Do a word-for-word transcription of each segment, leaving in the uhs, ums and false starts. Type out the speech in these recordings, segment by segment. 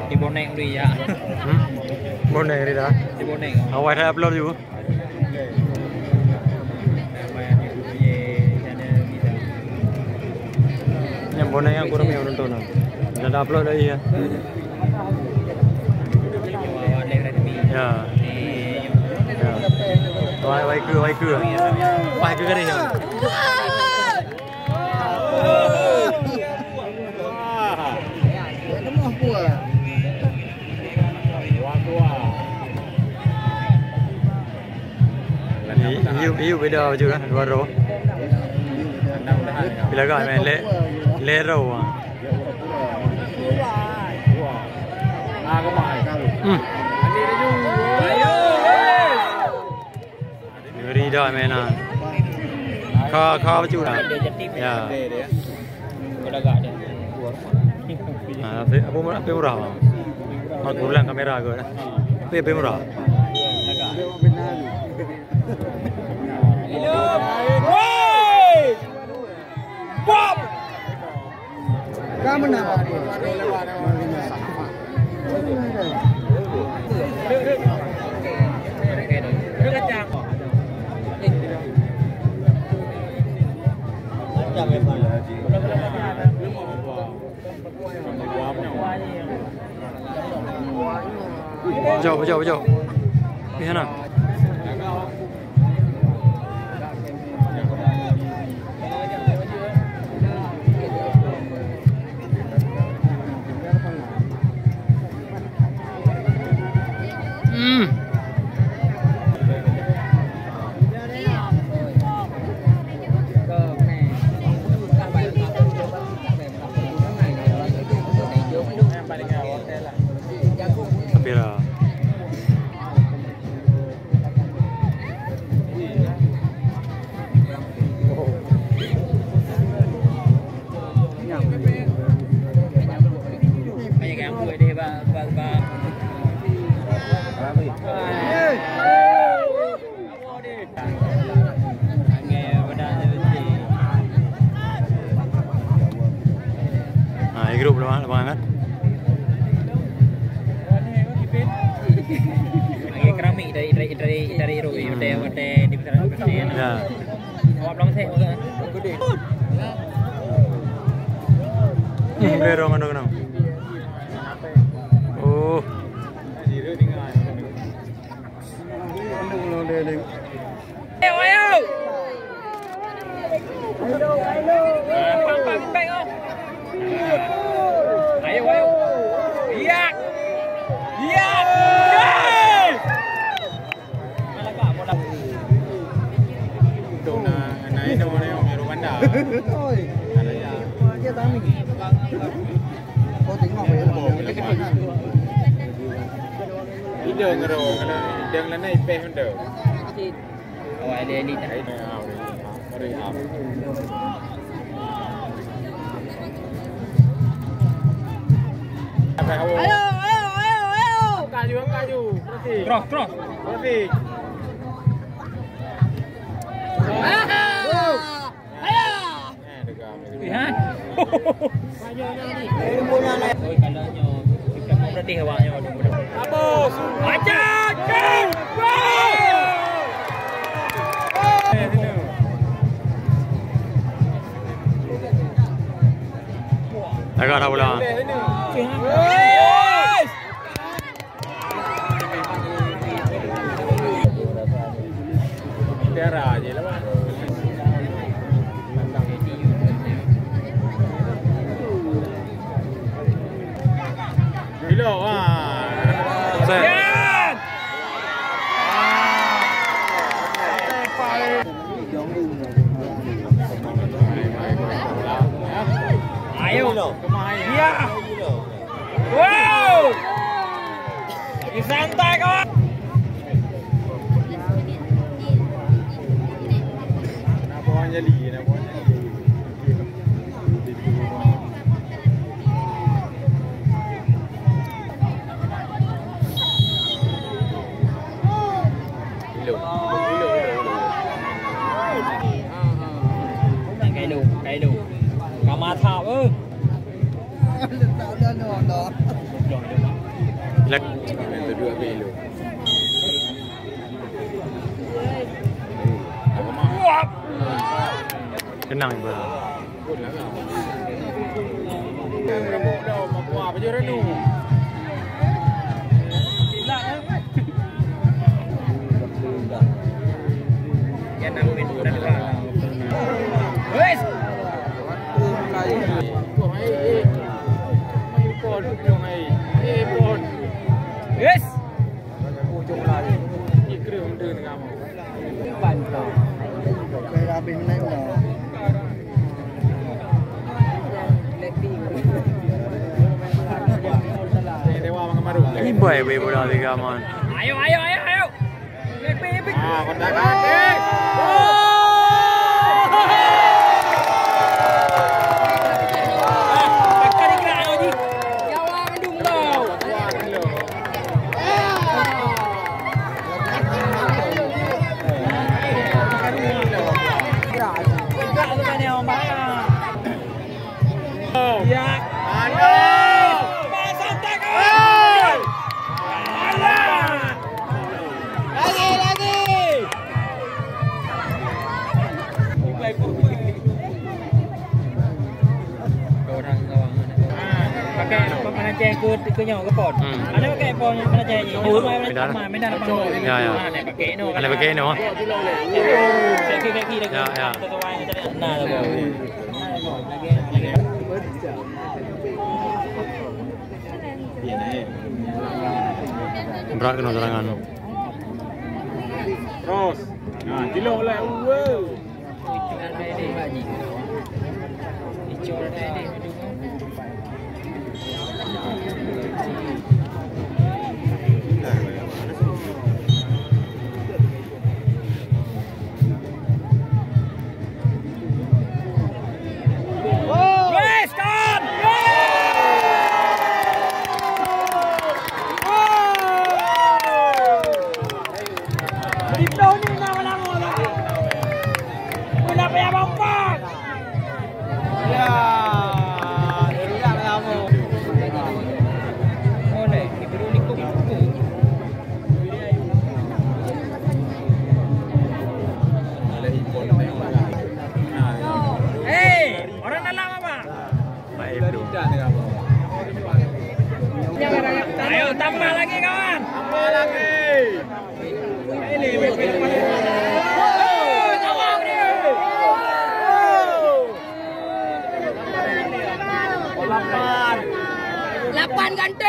Di bonek dulu ya. Hmm? Bonek ni dah. Di bonek. Awai dah upload juga. Yang bonek yang kurang yang nonton. Dah upload dah iya. Ya. Ya. Wai, wai ke, wai ke. Wai ke kali ya. Iyu, iyu beda baju lah, dua roh. Bila gak main le, le roh. Hmm. Ngeri dah mainan. Ka, ka bacut dah. Ya. Ha, apa, apa murah, apa murah, bang? Mak ulang kamera ke dah. Apa, apa murah? Jauh, jauh, jauh. Di sana. Hmm. Tapi lah. Ha, grup lapangan, lapangan kan? Lagi keramik dari, dari, dari, dari Rui, hotel, hotel di Besar. Ya. Awak belum seh, maksudnya. Hmm, dia orang mana kena? Oh. Ayo, ayo. Ayo, ayo. Iya. Iya. Yeay. Untuk na, na ino ni orang Rwanda. Oi. Ada ya. Dia tahu ni. Kau tengok apa ya? Ida ngero kena dia ngelana ipeh benda. Oh, elit-elit dah. Ini, ah, boleh. Boleh, ah. Ayo, ayo, ayo, ayo. Angkat ju, angkat ju. Terus. Cross, cross. Terus. Ayo. Eh, ha? Oi, kalau nyoe, kita mau berhenti awak nyoe. Apa? Aja, aja. Agak dah pulang. Yes! Bilo, ah. Set. Ayo. Ya. Wow! Lagi santai, kawan. Kenapa orang jadi? Kenapa orang jadi? Oh. Tenang, Ibu. Yes. Ibai weh bola tiga man. Ayo, ayo, ayo, ayo. Ah, kontak atas. Ya. Aduh. Hei. Lagi, lagi. Pakai apa, panacah ke, ke nyoe, ke pot? Hmm. Ada pakai pot, panacah ni. Oh, medan. Medan apa? Ya, ya. Ada pakai no. Ada pakai no. Kaki, kaki lagi. Ya, ya. Nah, tu. Berat kena serangan. Terus. Nah, cilok lah. Wow. Hei, orang dalam apa? Ayo, tambah lagi, kawan. Tambah lagi. Lapan. Lapan ganti.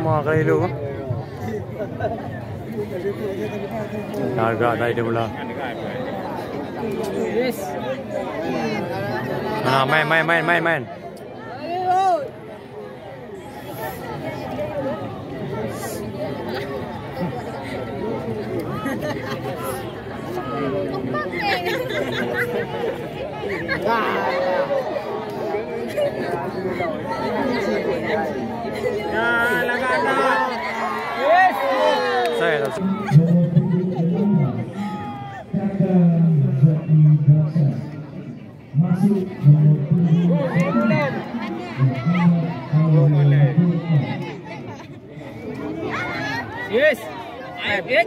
Makai lu. Agak naik dia pula. Nah, main, main, main, main, main. Saya tak Yes. Hai, Nyan.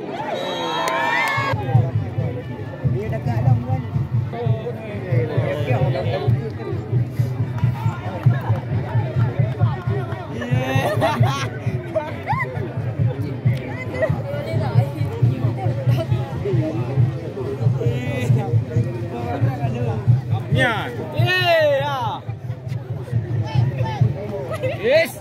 Yes.